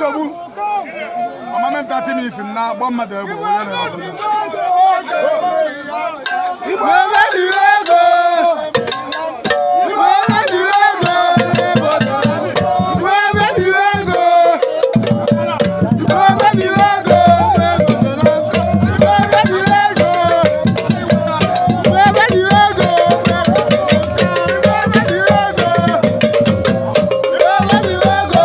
Nsogbu ọmame 30 minutes na-agba mmadụ egwu onye na-ebe. Igbo emebiri ego. Igbo emebiri ego. Igbo emebiri ego. Igbo emebiri ego. Igbo emebiri ego. Igbo emebiri ego. Igbo emebiri ego. Igbo emebiri ego.